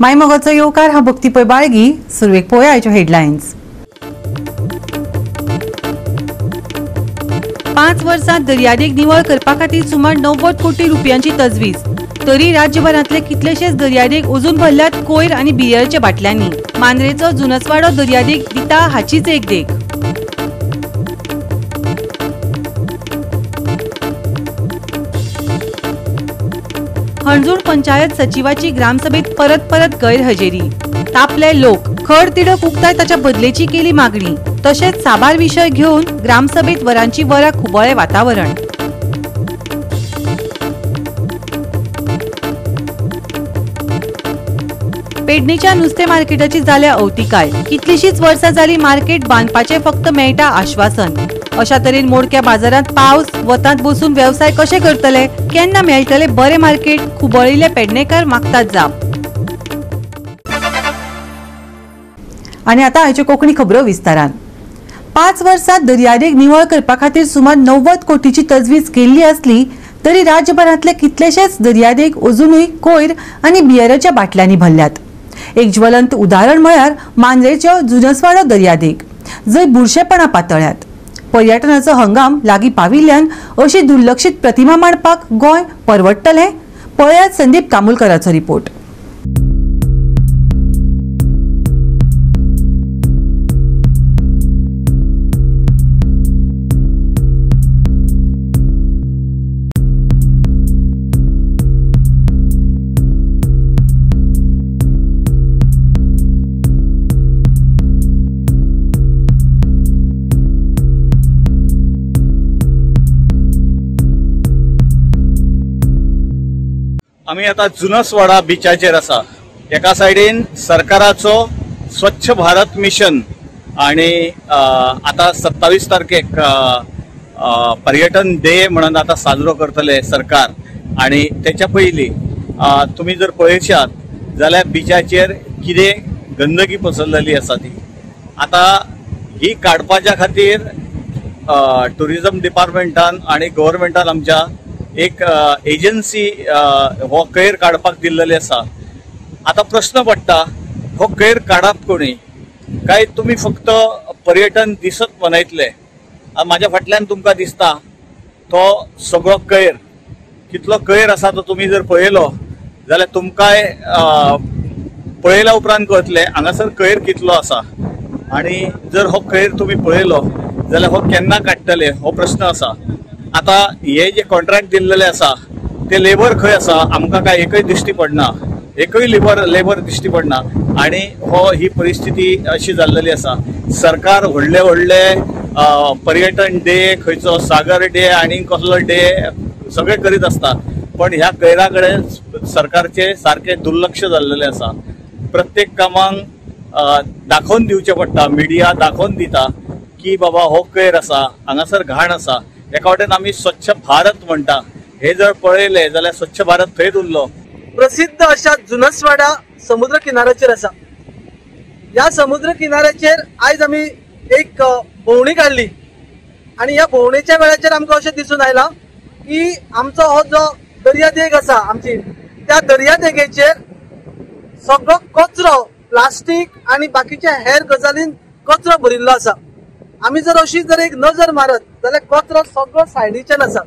मायमोगाचो येवकार हा भक्ती पय बाळगी. सुरवेक पळोवया आयच्यो हेडलायन्स. 5 वर्सांत दर्यादेग निवळ करपा खातीर सुमार 90 कोटी रुपयांची तजवीज. तरी राज्यभरांतले कितलेशेच दर्यादेग अजून भरल्यात कोयर आनी बियरच्या बाटल्यांनी. मांद्रेचो जुनसवाडो दर्यादेग दिता हाचीच एक देख. हणजूण पंचायत सचिवाची ग्रामसभेत परत परत गैरहजेरी. तापले लोक. खड तिडक उक्ताय ताच्या बदलेची केली मागणी. तशेंच साबार विशय घेवन ग्रामसभेत वरांची वरां खुबळ्ळे वातावरण. पेडणेच्या नुस्तें मार्केटाची जाल्या अवतिकाय. कितलीशीच वर्सां जाली मार्केट बांदपाचें फक्त मेळटा आश्वासन. अशा तरेन मोडक्या बाजारांत पावस वतांत बसून वेवसाय कशे करतले, केन्ना मेळटले बरे मार्केट, खुबळिल्ले पेडणेकर मागतात जाप. आनी आतां आयच्यो कोंकणी खबरो विस्तारान. 5 वर्सांत दर्यादेग निवळ करपा खातीर सुमार 90 कोटीची तजवीज केल्ली आसली तरी राज्यभरांतले कितलेशेच दर्यादेग अजुनूय कोयर आनी बियराच्या बाटल्यांनी भरल्यात. एक ज्वलंत उदाहरण म्हळ्यार मांद्रेचो जुनसवाडो दर्यादेग, जंय बुरशेपणा पातळ्यात. पर्यटनाचो हंगाम लागीं पाविल्ल्यान अशी दुर्लक्षित प्रतिमा मांडपाक गोंय परवडटलें? पळयात संदीप कामुलकराचो रिपोर्ट. आमी आतां जुनसवाडा बिचाचेर आसा. एका सायडीन सरकाराचो स्वच्छ भारत मिशन आणि आतां 27 तारखेक पर्यटन डे म्हणून आतां साजरो करतले सरकार. आणि त्याच्या पयलीं तुमी जर पळयशात जाल्यार बिचाचेर कितें गंदगी पसरलेली आसा ती आतां ही काडपाच्या खातीर ट्युरिजम डिपार्टमेंटान आणि गव्हर्मेंटान आमच्या एक एजन्सी हो कैर काडपाक दिल्लेली आसा. आतां प्रश्न पडटा, हो कैर काडप कोणी? काय तुमी फक्त पर्यटन दिसत मनयतले? म्हाज्या फाटल्यान तुमकां दिसता तो सगळो कैर, कितलो कैर आसा तो तुमी जर पळयलो जाल्यार तुमकांय पळयल्या उपरांत कळतलें हांगासर कैर कितलो आसा. आनी जर हो कैर तुमी पळयलो जाल्यार हो केन्ना काडटले हो प्रश्न आसा. आतां हे जे कॉन्ट्रॅक्ट दिल्लेले आसा ते लेबर खंय आसा आमकां काय एकय दिश्टी पडना, एकय लेबर दिश्टी पडना. आनी हो ही परिस्थिती अशी जाल्लेली आसा. सरकार व्हडले व्हडले पर्यटन डे, खंयचो सागर डे आनी कसलो डे सगळे करीत आसता, पण ह्या कैरा कडेन सरकारचे सारकें दुर्लक्ष जाल्लेलें आसा. प्रत्येक कामांक दाखोवन दिवचें पडटा, मिडिया दाखोवन दिता की बाबा हो कैर आसा, हांगासर घाण आसा. एका वाटेन आमी स्वच्छ भारत म्हणटा, हे जर पळयलें जाल्यार स्वच्छ भारत थंयच उरलो. प्रसिद्ध अशा जुनसवाडा समुद्र किनाऱ्याचेर आसा. ह्या समुद्र किनाऱ्याचेर आयज आमी एक भोंवडी काडली आनी ह्या भोंवडेच्या वेळाचेर आमकां अशें दिसून आयलां की आमचो हो जो दर्यादेग आसा आमची, त्या दर्यादेगेचेर सगळो कचरो, प्लास्टीक आनी बाकीच्या हेर गजालीन कचरो भरिल्लो आसा. आमी जर अशी जर एक नजर मारत जाल्यार कचरो सगळो सायडीच्यान आसा.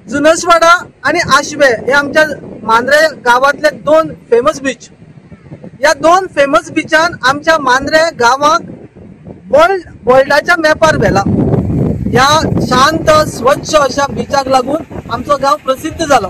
जुनसवाडा आनी आशवे हे आमच्या मांद्रे गांवांतले 2 फेमस बीच. ह्या 2 फेमस बिचान आमच्या मांद्रे गांवाक वर्ल्डाच्या मॅपार व्हेला. ह्या शांत स्वच्छ अशा बिचाक लागून आमचो गांव प्रसिद्ध जालो.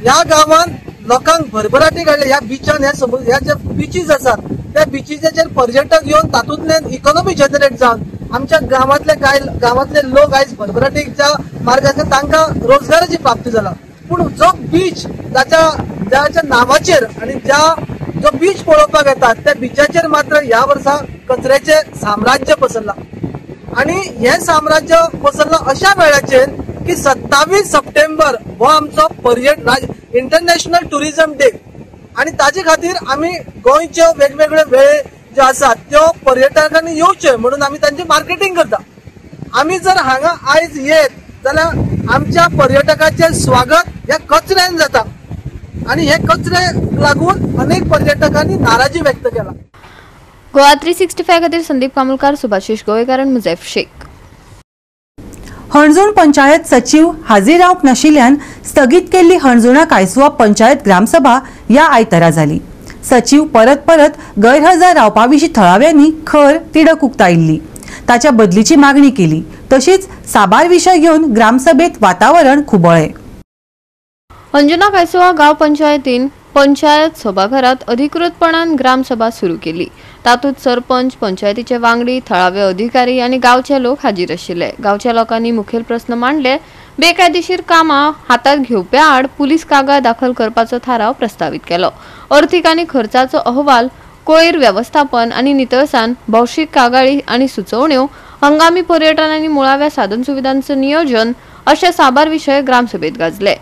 ह्या गांवान लोकांक भरभराटी काडली. ह्या बिचान ह्या जे बिचीस आसात त्या बिचीचेर पर्यटक येवन तातूंतल्यान इकॉनॉमी जनरेट जावन आमच्या गांवांतले कांय गांवांतले लोक आयज भरभराटीच्या मार्गार तांकां रोजगाराची प्राप्ती जाला. पूण जो बीच ज्याच्या नांवाचेर आनी ज्या जो बीच पळोवपाक येता त्या बिचाचेर मात्र ह्या वर्सा कचऱ्याचें साम्राज्य पसरलां. आनी हें साम्राज्य पसरलां अशा वेळाचेर की 27 सप्टेंबर हो आमचो पर्यटन इंटरनॅशनल ट्युरिजम डे आनी ताजे खातीर आमी गोंयच्यो वेगवेगळे वेळे ज्यो आसात त्यो पर्यटकांनी येवचे म्हणून आमी तांचे मार्केटींग करता. आमी जर हांगा आयज येत जाल्यार आमच्या पर्यटकाचें स्वागत ह्या कचऱ्यान जाता. आनी हे कचरे लागून अनेक पर्यटकांनी नाराजी व्यक्त केला. गोवा 365 खातीर संदीप कामुलकार, सुभाषिश गोवेकार आनी मुजैफ शेख. हणजूण पंचायत सचिव हाजीर रावंक नाशिल्ल्यान स्थगीत केल्ली हणजुणा कायसुवा पंचायत ग्रामसभा ह्या आयतारा जाली. सचिव परत परत गैरहजर रावपा विशीं थळाव्यांनी खर तिडक उक्तायिल्ली. ताच्या बदलीची मागणी केली. तशीच साबार विशय घेवन ग्रामसभेत वातावरण खुबळ्ळें. हणजुणा कायसुवा गांव पंचायतीन पंचायत सभाघरात अधिकृतपणान ग्रामसभा सुरू केली. तातूंत सरपंच, पंचायतीचे वांगडी, थळावे अधिकारी आनी गांवचे लोक हाजीर आशिल्ले. गांवच्या लोकांनी मुखेल प्रस्न मांडले. बेकायदेशीर कामां हातांत घेवप्या आड पुलीस कागाळ दाखल करपाचो थाराव प्रस्तावीत केलो. अर्थीक आनी खर्चाचो अहवाल, कोयर वेवस्थापन आनी नितळसाण, भौशीक कागाळी आनी सुचोवण्यो, हंगामी पर्यटन आनी मुळाव्या साधन सुविधांचं नियोजन अशे साबार विशय ग्रामसभेत गाजले.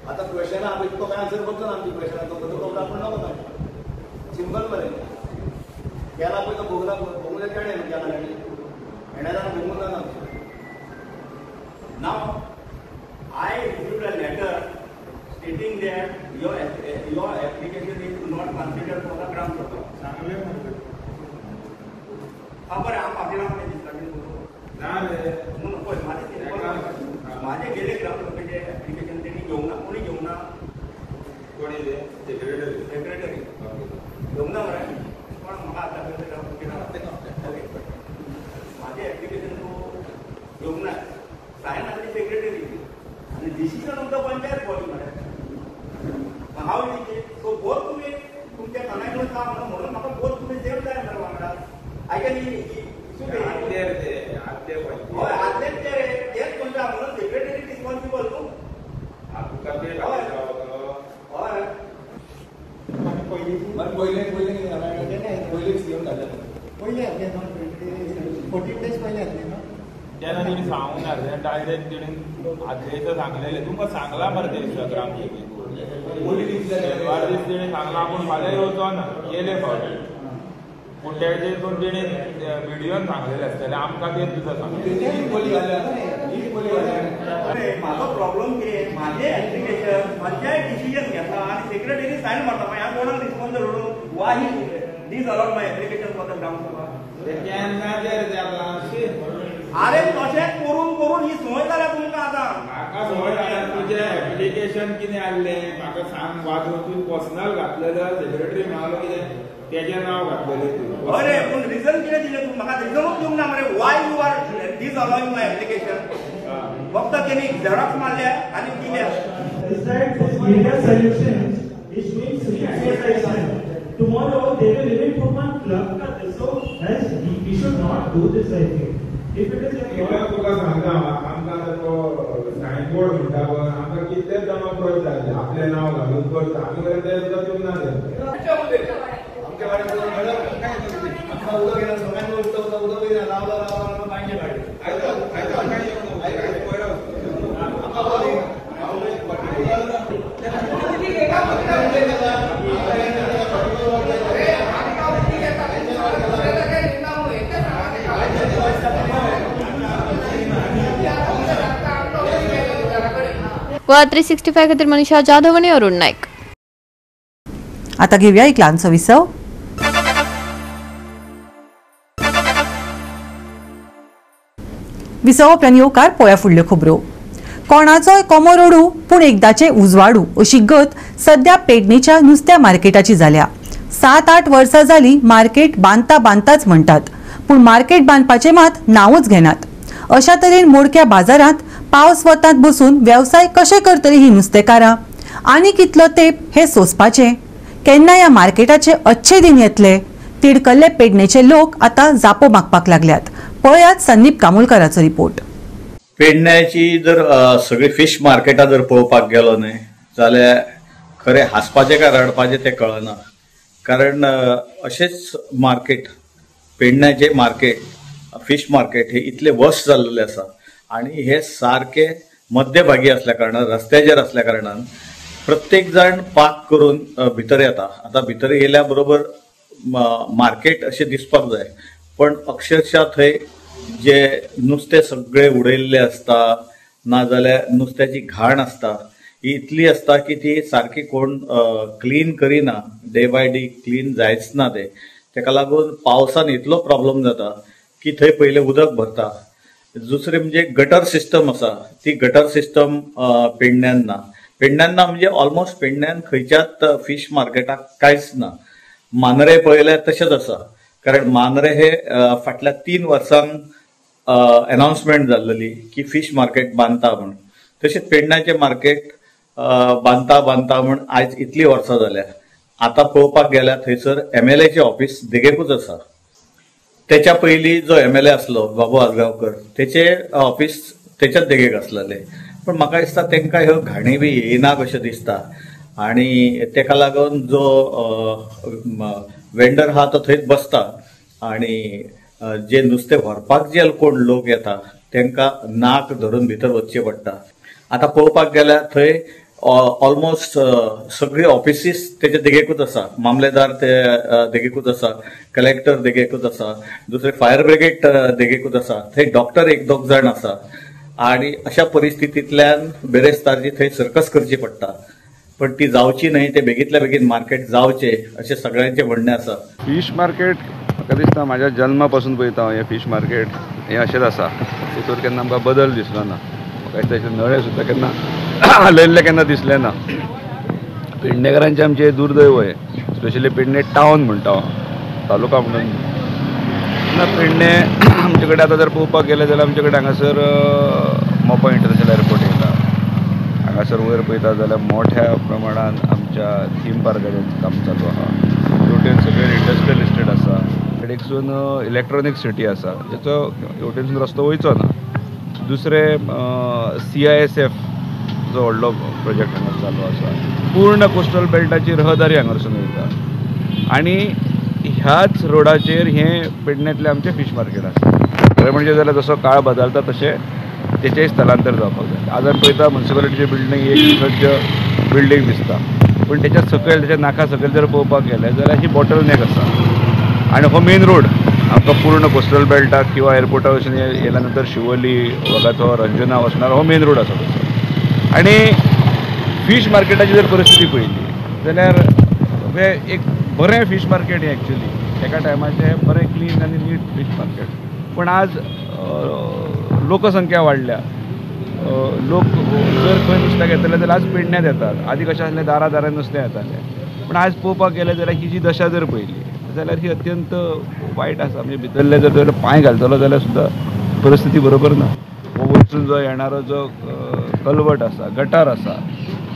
आता क्वेश्चन आप इतको काय आन्सर करतो ना आमची क्वेश्चन तो आपण नको ना सिंपल मरे केला पळय तो भोगला भोगले केणे केला येण्याला भोगून जाना. Now I received a letter stating that your application is not considered for the Gram Sabha. सांगले म्हणले हा बरें हांव फाटीं लागलें दिसता ना रे म्हणून पळय म्हाजें म्हाजें गेले ग्रामसभेचें एप्लिकेशन तेणी घेवंक ना. कोणी घेवंक ना? कोणी ते सेक्रेटरी सेक्रेटरी घेवंक ना मरे. कोण म्हाका आतां ओके म्हाजें एप्लिकेशन तूं घेवंक ना. सायन आसली सेक्रेटरी आनी decision of the panchayat body मरे. हांव सो बोथ तुमी तुमच्या कानाय काम म्हणून म्हाका बोथ तुमी सेम जाय मरे वांगडा. I can हय आदलेच ते रे तेच म्हणटा म्हणून सेक्रेटरी रिस्पॉन्सिबल न्हू. हय पयले पयले पयले सीएम घातले पयले घातले न्हू 14 days पयले घातले न्हू. तेन्ना तेणी सांगूंक ना रे डायरेक्ट तेणी आदले दिसा सांगलेलें तुमकां सांगलां मरे ते दिसा ग्रामसभेक शेनवार दीस तेणी सांगलां आपूण फाल्यां येवचो ना गेले फावटी. पूण तेजे हितून तेणी विडियोन सांगलेलें आसतलें आमकां तेच दिसा सांगलें. म्हाजो प्रॉब्लम कितें म्हाजें एप्लिकेशन पंचायत डिसिजन घेता आनी सेक्रेटरी सायन मारता. मागीर हांवें कोणाक रिस्पॉन्स धरून why disallowed my application for the Gram Sabha. अरे तशेंच करून करून ही संवय जाल्या तुमकां आतां. म्हाका संवय जाल्या तुजें एप्लिकेशन कितें आहलें म्हाका सांग वाजोवन तुवें पर्सनल घातलेलें सेक्रेटरी म्हणालो कितें तेजें नांव घातलेलें तुवें. अरे पूण रिजन कितें दिलें तूं म्हाका रिजनूच दिवंक ना मरे. Why you are disallowing my application. फक्त तेणी झेरॉक्स मारल्या आनी दिल्या. Tomorrow they will even put one clerk. So as we should not do this, I think. If it is a तुका सांगता आमकां आतां तो सायन बोर्ड म्हणटा पळय आमकां कितलेच जाण अप्रोच जाले आपलें नांव घालून करता आमी कडेन तें सुद्दां दिवंक ना तें. आमच्या वाड्यार आमकां उदक येना सगळ्यांनी उदक उदक येना रावला रावला पाणी काडलें. गोवा 365 खातीर मनीषा जाधव आनी अरुण नायक. आता घेऊया एक ल्हानसो विसव. विसव उपरांत येवकार पोळ्या फुडल्यो खबरो. कोणाचोय कोमो रडू पूण एकदाचे उजवाडू अशी गत सध्या पेडणेच्या नुस्त्या मार्केटाची जाल्या. 7-8 वर्सां जाली मार्केट बांदता बांदताच म्हणटात, पूण मार्केट बांदपाचें मात नांवूच घेनात. अशा तरेन मोडक्या बाजारांत पावस वतांत बसून वेवसाय कशे करतली ही नुस्तेकारां? आनी कितलो तेंप हे सोंसपाचें? केन्ना ह्या मार्केटाचे अच्छे दिन येतले? तिडकल्ले पेडणेचे लोक आतां जापो मागपाक लागल्यात. पळयात संदीप कामुलकराचो रिपोर्ट. पेडण्याची जर सगळी फिश मार्केटां जर पळोवपाक गेलो न्हय जाल्यार खरें हांसपाचें काय रडपाचें तें कळना. कारण अशेंच मार्केट पेडण्याचें मार्केट फिश मार्केट हे इतलें वर्स जाल्लें आसा आनी हे सारके मध्यभागी असल्या कारणान रस्त्याचेर असल्या कारणान प्रत्येक जाण पार्क करून भितर येता. आतां भितर येयल्या बरोबर मार्केट अशें दिसपाक जाय, पण अक्षरशः थंय जे नुस्तें सगळें उडयल्लें आसता, नाजाल्यार नुस्त्याची घाण आसता, ही इतली आसता की ती सारकी कोण क्लीन करिना, डे बाय डे क्लीन जायच ना ते. तेका लागून पावसान इतलो प्रॉब्लम जाता की थंय पयलें उदक भरता. दुसरें म्हणजे गटर सिस्टम आसा, ती गटर सिस्टम पेडण्यान ना. पेडण्यान ना म्हणजे ऑलमोस्ट पेडण्यान खंयच्याच फिश मार्केटाक कांयच ना. मांद्रे पळयल्यार तशेंच आसा, कारण मांद्रे हे फाटल्या 3 वर्सांक अनाउन्समेंट जाल्लेली की फिश मार्केट बांदता म्हूण. तशेंच पेडण्याचें मार्केट बांदता बांदता म्हूण आयज इतलीं वर्सां जाल्या. आतां पळोवपाक गेल्यार थंयसर एमएलएचें ऑफिस देगेकूच आसा. तेच्या पयलीं जो एमएलए आसलो बाबू आजगांवकर तेचें ऑफिस तेच्याच देगेक आसलेलें. पण म्हाका दिसता तांकां ह्यो घाणी बी येना कशें दिसता आनी तेका लागून जो वेंडर आहा तो थंयच बसता आनी जे नुस्तें व्हरपाक जे कोण लोक येता तांकां नाक धरून भितर वचचें पडटा. आतां पळोवपाक गेल्यार थंय ऑलमोस्ट सगळी ऑफिसीस तेच्या देगेकूच आसा. मामलेदार ते देगेकूच आसा, कलेक्टर देगेकूच आसा, दुसरे फायर ब्रिगेड देगेकूच आसा, थंय डॉक्टर एक दोग जाण आसा. आनी अशा परिस्थितींतल्यान बेरेस्तारची थंय सर्कस करची पडटा, पण ती जावची न्हय, ते बेगीतल्या बेगीन मार्केट जावचें अशें सगळ्यांचें म्हणणें आसा. फिश मार्केट म्हाका दिसता म्हाज्या जल्मा पासून पळयता हांव, हें फिश मार्केट हें अशेंच आसा, तितूर केन्ना आमकां बदल दिसलो ना. म्हाका दिसता अशें नळे सुद्दां केन्ना हालयल्ले केन्ना दिसले ना. पेडणेकारांचें आमचें दुर्दैव हें, स्पेशली पेडणे टावन म्हणटा हांव, तालुका म्हणून ना. पेडणे आमचे कडेन आतां जर पळोवपाक गेलें जाल्यार आमचे कडेन हांगासर मोपा इंटरनॅशनल एअरपोर्ट येयला, हांगासर वयर पळयता जाल्यार मोठ्या प्रमाणान आमच्या थीम पार्काचें काम चालू आहा, हेवटेन सगळें इंडस्ट्रियल इस्टेट आसा, हेडेकसून इलेक्ट्रॉनीक सिटी आसा, जेचो हेवटेनसून रस्तो वयचो ना. दुसरें CISF जो व्हडलो प्रोजेक्ट हांगा चालू आसा, पूर्ण कोस्टल बेल्टाची रहदारी हांगासून वयता आनी ह्याच रोडाचेर हें पेडण्यांतलें आमचें फिश मार्केट आसा. खरें म्हणजे जाल्यार जसो काळ बदलता तशें तेचेंय स्थलांतर जावपाक जाय. आज आमी पळयता म्युनिसिपालिटीची बिल्डींग एक सज्ज बिल्डींग दिसता, पूण तेच्या सकयल तेच्या नाका सकयल जर पळोवपाक गेलें जाल्यार ही बॉटल नेक आसा आनी हो मेन रोड आमकां पूर्ण कोस्टल बेल्टाक किंवा एअरपोर्टा वचून येयल्या नंतर शिवोली, वागातोर, अंजुना वचणार हो मेन रोड आसा तसो. आनी फिश मार्केटाची जर परिस्थिती पळयली जाल्यार एक बरें फिश मार्केट हें एक्चुली एका टायमाचें बरें क्लीन आनी नीट फिश मार्केट, पूण आज लोकसंख्या वाडल्या, लोक जर खंय नुस्तें घेतले जाल्यार आज पेडण्यात येतात. आदी कशें आसलें दारा दारान नुस्तें येतालें, पूण आज पळोवपाक गेलें जाल्यार ही जी दशा जर पळयली जाल्यार ही अत्यंत वायट आसा. म्हणजे भितरले जर पांय घालतलो जाल्यार सुद्दां परिस्थिती बरोबर ना. हो वचून जो येणारो जो कलवट आसा, गटार आसा,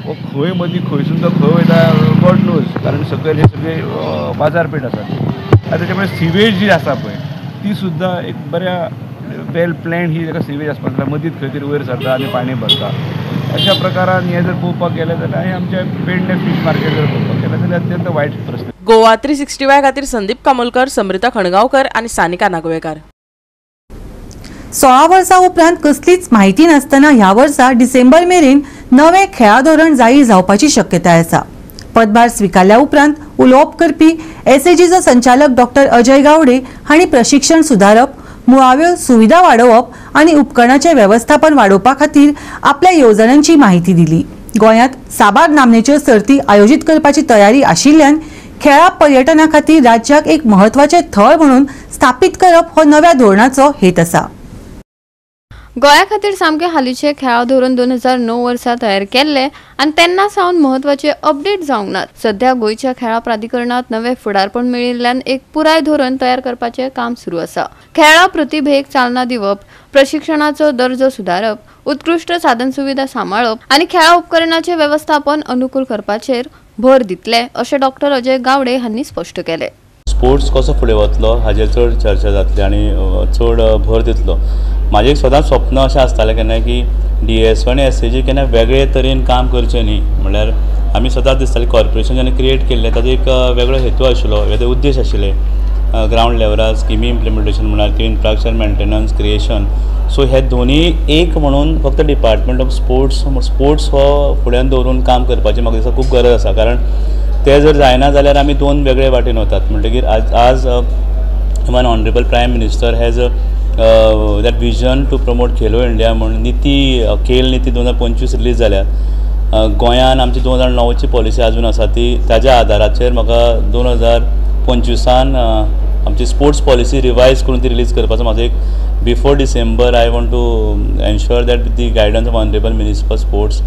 हो खंय मदीं खंयसून तो खंय वयता गॉड नोज, कारण सकयल हे सगळे बाजारपेठ आसा आनी तेच्या मुळे सिवेज जी आसा पळय ती सुद्दां एक बऱ्या वेल प्लॅन ही ताका सिवेज आसपाक जाय, मदींच खंय तरी वयर सरता आनी पाणी भरता. अशा प्रकारान हें जर पळोवपाक गेलें जाल्यार हें आमचें पेडणे फिश मार्केट जर पळोवपाक गेलें जाल्यार अत्यंत वायट परिस्थिती. गोवा 365 खातीर संदीप कामोलकर, समृता खणगांवकर आनी सानिका नागवेकार. 16 वर्सां उपरांत कसलीच म्हायती नासतना ह्या वर्सा डिसेंबर मेरेन नवें खेळां धोरण जाहीर जावपाची शक्यताय आसा. पदभार स्विकारल्या उपरांत उलोवप करपी एसएजीचो संचालक डॉक्टर अजय गावडे हांणी प्रशिक्षण सुदारप, मुळाव्यो सुविधा वाडोवप आनी उपकरणाचें वेवस्थापन वाडोवपा खातीर आपल्या येवजण्यांची म्हायती दिली. गोंयांत साबार नामनेच्यो सर्ती आयोजीत करपाची तयारी आशिल्ल्यान खेळां पर्यटना खातीर राज्याक एक म्हत्वाचें थळ म्हणून स्थापीत करप हो नव्या धोरणाचो हेत आसा. गोंया खातीर सामके हालींचे खेळां धोरण 2009 वर्सा तयार केल्ले आनी तेन्ना सावन म्हत्वाचे अपडेट जावंक नात. सध्या गोंयच्या खेळां प्राधिकरणांत नवे फुडारपण मेळिल्ल्यान एक पुराय धोरण तयार करपाचें काम सुरू आसा. खेळां प्रतिभेक चालना दिवप, प्रशिक्षणाचो दर्जो सुदारप, उत्कृश्ट साधनसुविधा सांबाळप आनी खेळां उपकरणाचें वेवस्थापन अनुकूल करपाचेर भर दितले अशें डॉक्टर अजय गावडे हांणी स्पश्ट केलें. स्पोर्ट्स कसो फुडें वतलो हाजेर चड चर्चा जातली आनी चड भर दितलो. म्हाजें एक सदांच स्वप्न अशें आसतालें केन्ना की डीएसओ आनी एसएजी केन्ना वेगळे तरेन काम करचें न्ही. म्हणल्यार आमी सदांच दिसतालें कॉर्पोरेशन जेन्ना क्रिएट केल्लें ताजो एक वेगळो हेतू आशिल्लो, वेगळे उद्देश आशिल्ले, ग्रावंड लेवलार स्किमी इम्प्लिमेंटेशन म्हणात किंवा इन्फ्रास्ट्रक्चर मेंटेनन्स क्रिएशन. सो हे दोनी एक म्हणून फक्त डिपार्टमेंट ऑफ स्पोर्ट्स स्पोर्ट्स हो फुड्यान दवरून काम करपाची म्हाका दिसता खूब गरज आसा. कारण ते जर जायना जाल्यार आमी दोन वेगळे वाटेन वतात. म्हणटकीर आज आज even honourable prime minister has that vision to promote Khelo India म्हूण निती खेल निती 2025 रिलीज जाल्या. गोंयान आमची 2009ची पॉलिसी आजून आसा ती ताज्या आदाराचेर म्हाका 2025 आमची स्पोर्ट्स पॉलिसी रिवायज करून ती रिलीज करपाचो म्हाजो एक before December I want to ensure that with the guidance of honourable minister for sports,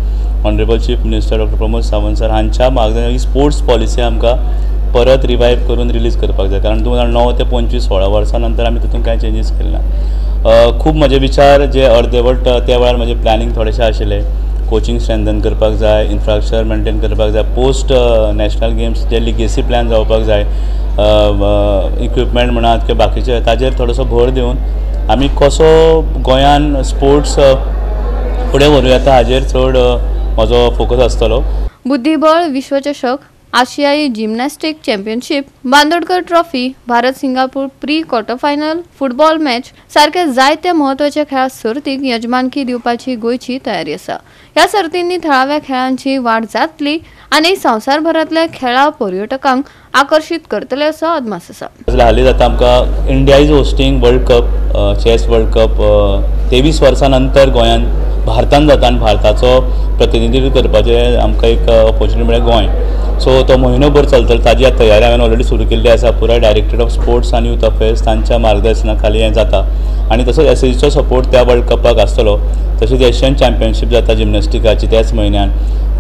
honourable chief minister doctor Pramod Sawant sir हांच्या मार्गदर्शनान ही स्पोर्ट्स पॉलिसी आमकां परत रिवायव करून रिलीज करपाक जाय. कारण 2009 ते 25 16 वर्सां नंतर आमी तितून कांय चेंजीस केले ना. खूब म्हजे विचार जे अर्देवट त्या वेळार म्हजें प्लॅनिंग थोडेशें आशिल्लें, कोचिंग स्ट्रेंथन करपाक जाय, इन्फ्रास्ट्रक्चर मेंटेन करपाक जाय, पोस्ट नॅशनल गेम्स जे लिगेसी प्लॅन जावपाक जाय, इक्विपमेंट म्हणात किंवा बाकीचे ताजेर थोडोसो भर दिवन आमी कसो गोंयान स्पोर्ट्स फुडें व्हरूं येता हाजेर चड म्हजो फोकस आसतलो. बुद्धिबळ विश्वचषक, आशियाई gymnastic championship, Bandodkar trophy, Bharat Singapore pre quarter final football match सारखे जायते म्हत्वाच्या खेळां सर्तीक यजमानकी दिवपाची गोंयची तयारी आसा. ह्या सर्तींनी थळाव्या खेळांची वाड जातली आनी संवसारभरांतल्या खेळां पर्यटकांक आकर्शीत करतले असो अदमास आसा. हालींच आतां आमकां India is hosting world cup, chess world cup 23 वर्सां नंतर गोंयांत भारतान जाता आनी भारताचो प्रतिनिधित्व करपाचें आमकां एक ऑपॉर्च्युनिटी म्हळ्यार गोंय. सो तो म्हयनोभर चलतलो, ताजी आतां तयारी हांवें ऑलरेडी सुरू केल्ली आसा. पुराय डायरेक्टरेट ऑफ स्पोर्ट्स आनी यूथ अफेर्स तांच्या मार्गदर्शना खाली हें जाता आनी तसोच एसएजीचो सपोर्ट त्या वर्ल्ड कपाक आसतलो. तशीच एशियन चॅम्पियनशीप जाता जिमनॅस्टिकाची त्याच म्हयन्यान,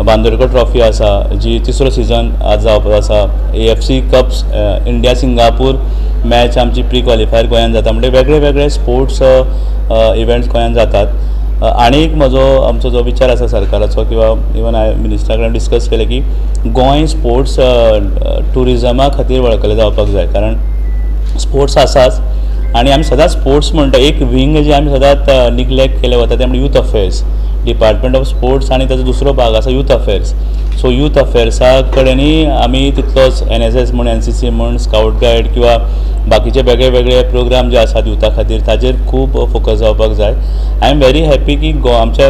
बांदोडकर ट्रॉफी आसा जी तिसरो सिजन आज जावपाचो आसा, AFC cups India Singapore match आमची प्री क्वॉलिफायर गोंयान जाता. म्हणजे वेगळे वेगळे स्पोर्ट्स इव्हेंट्स गोंयान जातात. आनी एक म्हजो आमचो जो विचार आसा सरकाराचो किंवा इवन हांवें मिनिस्टरा कडेन डिस्कस केलें की गोंय स्पोर्ट्स ट्युरिजमा खातीर वळखलें जावपाक जाय. कारण स्पोर्ट्स आसाच आनी आमी सदांच स्पोर्ट्स म्हणटा एक विंग जे आमी सदांच निग्लेक्ट केलें वता तें म्हणजे youth affairs, department of sports आनी ताजो दुसरो भाग आसा यूथ अफेर्स. सो यूथ अफेर्सा कडेनूय आमी तितलोच एनएसएस म्हूण, एनसीसी म्हूण, स्कावट गायड किंवा बाकीचे वेगळे वेगळे प्रोग्राम जे आसात युथा खातीर ताजेर खूब फोकस जावपाक जाय. I am very happy की आमच्या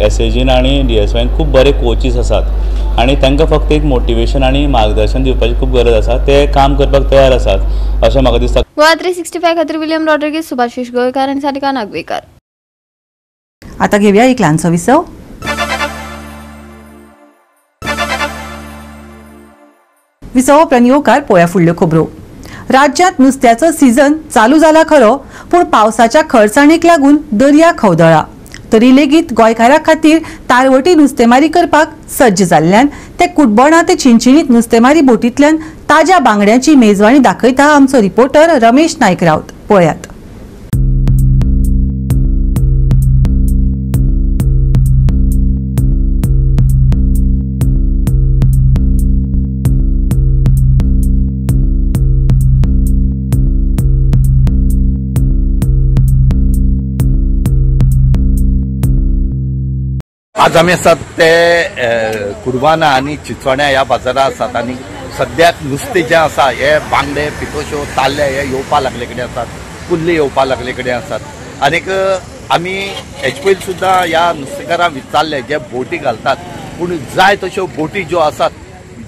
एसएजीन आनी डीएसवायन खूब बरे कोचीस आसात आनी तांकां फक्त एक मोटिवेशन आनी मार्गदर्शन दिवपाची खूब गरज आसा. ते काम करपाक तयार आसात अशें म्हाका दिसता. गोवा 365 खातीर विलियम रॉड्रिगीज, सुभाषिश गोयकार आनी सारिका नागवेकर. आता घेऊया एक ल्हानसो विसव. विसव उपरांत येवकार पोळ्या फुडल्यो खबरो. राज्यांत नुस्त्याचो सीझन चालू जाला खरो, पूण पावसाच्या खळसाणीक लागून दर्या खवदळा. तरी लेगीत गोंयकारां खातीर तारवटी नुस्तेमारी करपाक सज्ज जाल्ल्यान ते कुटबणा ते चिंचिणीत नुस्तेमारी बोटींतल्यान ताज्या बांगड्यांची मेजवानी दाखयता आमचो रिपोर्टर रमेश नायक राऊत. पळयात. आज आमी आसात ते कुडवाना आनी चिंचोण्या ह्या बाजारात आसात आनी सद्याक नुस्तें जें आसा हे बांगडे, पितोश्यो, ताल्ले हे येवपा लागले कडेन आसात, कुल्ले येवपा लागले कडेन आसात. आनीक आमी हेजे पयलीं सुद्दां ह्या नुस्तेकारांक विचारले जे बोटी घालतात, पूण जाय तश्यो बोटी ज्यो आसात,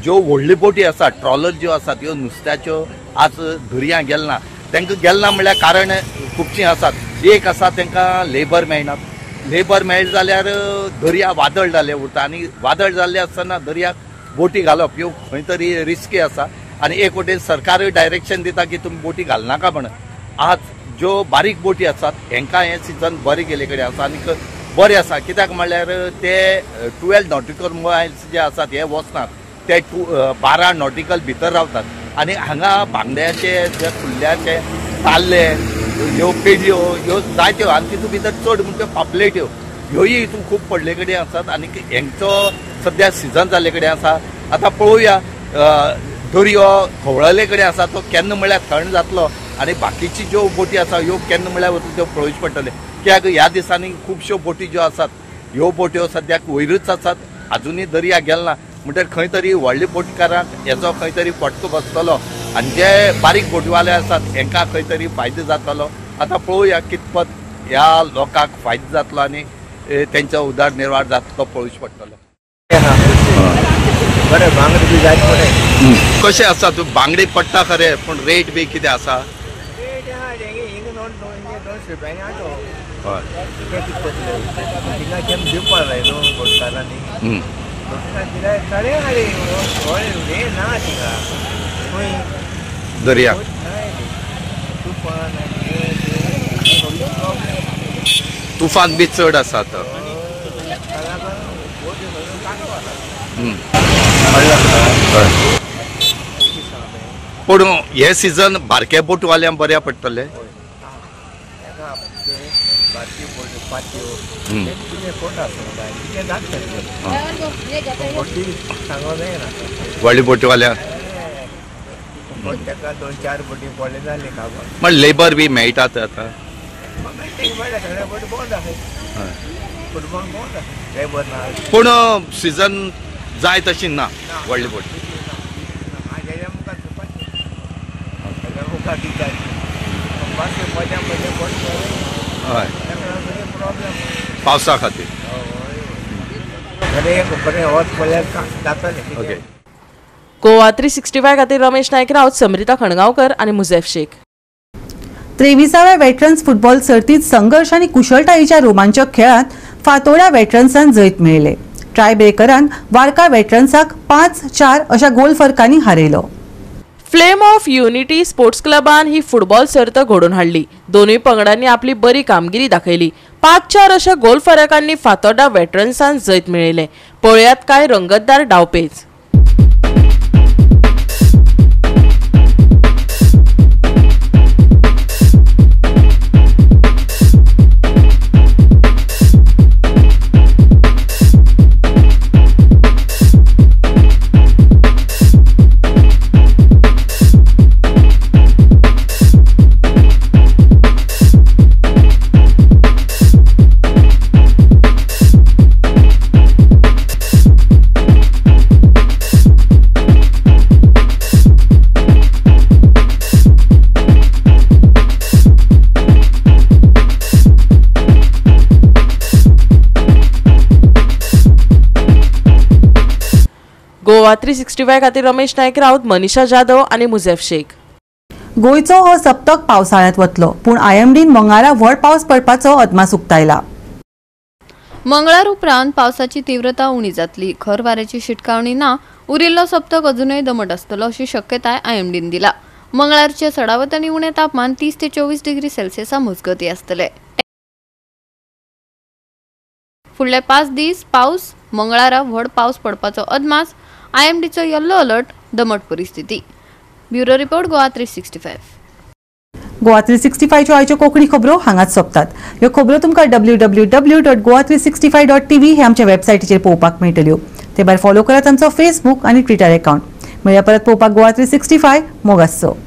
ज्यो व्हडल्यो बोटी आसात, ट्रॉलर ज्यो आसात, ह्यो नुस्त्याच्यो आज दर्या गेल ना. तांकां गेल ना म्हणल्यार कारण खुबशीं आसात. एक आसा तांकां लेबर मेळना, लेबर मेळ्ळें जाल्यार दर्या वादळ जाल्लें उरता आनी वादळ जाल्लें आसतना दर्याक बोटी घालप ह्यो खंय तरी रिस्की आसा. आनी एक वटेन सरकारूय डायरेक्शन दिता की तुमी बोटी घालनाका म्हणून. आज ज्यो बारीक बोटी आसात हेंकां हें सिजन बरें गेल्ले कडेन आसा आनी बरें आसा. कित्याक म्हणल्यार ते 12 नॉटिकल मायल्स जे आसात हे वचनात, ते 12 नॉटिकल भितर रावतात. आनी हांगा बांगड्याचे, जे कुल्ल्याचे, ताल्ले, ह्यो पेडयो, ह्यो जायत्यो आनी तितूंत भितर चड म्हणजे पापलेट्यो ह्योय हितून खूब पडले कडेन आसात आनी हेंचो सद्या सिजन जाल्ले कडेन आसा. आतां पळोवया दर्यो खवळले कडेन आसा तो केन्ना म्हळ्यार थंड जातलो आनी बाकीची ज्यो बोटी आसा ह्यो केन्ना म्हळ्यार वतल्यो त्यो पळोवचें पडटलें. कित्याक ह्या दिसांनी खुबश्यो बोटी ज्यो आसात ह्यो बोट्यो सद्याक वयरूच आसात, आजुनूय दर्या गेल ना. म्हणटकीर खंय तरी व्हडले बोटकारांक हेचो खंय तरी फटको बसतलो आनी जे बारीक बोटीवाले आसात हेंकां खंय तरी फायदो जातलो. आतां पळोवया कितपत ह्या लोकांक फायदो जातलो आनी तेंचो उदरनिर्वाह जातलो पळोवचें पडटलो. बरें बांगडे बी जायत बरें कशें आसा तूं बांगडे पडटा खरें, पूण रेट बी कितें आसा? रेट आहा हिंगा 200 रुपयांनी आटो. हय ते कितें पडटलें थिंगा केम दिवपा जाय न्हू बोटकारांनी. सगळे हाडी हे ना थिंगा खंय दर्या तुफान तुफान बी चड आसा आतां. पूण हे सिजन बारके बोटवाल्यांक बऱ्या पडटलें. व्हडले बोटीवाल्यांक 2-4 बोटी पडले जाले पण लेबर बी मेळटात आतां. पूण सिजन जाय तशी ना व्हडली बोट. हय पावसा खातीर. ओके. गोवा 365 खातीर रमेश नायक राऊत, समृता खणगांवकर आनी मुझेफ शेख. 23व्या वेटरन्स फुटबॉल सर्तीत संघर्ष आनी कुशळटायेच्या रोमांचक खेळांत फातोड्या वेटरन्सान जैत मेळयलें. टायब्रेकरान वार्का वेटरन्साक 5-4 अशा गोल फरकांनी हारयलो. फ्लेम ऑफ युनिटी स्पोर्ट्स क्लबान ही फुटबॉल सर्त घडोवन हाडली. दोनूय पंगडांनी आपली बरी कामगिरी दाखयली. 5-4 अशा गोल फरकांनी फातोड्डा वेटरन्सान जैत मेळयलें. पळयात काय रंगतदार डावपेच. गोवा 365 खातीर रमेश नायक राऊत, मनीषा जाधव आनी मुझेफ शेख. गोंयचो हो सप्तक पावसाळ्यांत वतलो, पूण आयएमडीन मंगळारा व्हड पावस पडपाचो अदमास उक्तायला. मंगळार उपरांत पावसाची तीव्रता उणी जातली. खर वाऱ्याची शिटकावणी ना. उरिल्लो सप्तक अजूनय दमट आसतलो अशी शक्यताय आयएमडीन दिला. मंगळारचे चडावत आनी उणें तापमान 30 ते 24 डिग्री सेल्सियसा मजगतीं आसतले. फुडले 5 दीस पावस. मंगळारा व्हड पावस पडपाचो अदमास. आयएमडीचो येल्लो अलर्ट. दमट परिस्थिती. Bureau report, Goa 365. Goa 365च्यो आयच्यो कोंकणी खबरो हांगाच सोंपतात. ह्यो खबरो तुमकां www.goa365.tv हे आमच्या वेबसायटीचेर पळोवपाक मेळटल्यो. ते भायर फॉलो करात आमचो फेसबूक आनी ट्विटर अकाउंट. मेळया परत पळोवपाक गोवा 365. मोग आसचो.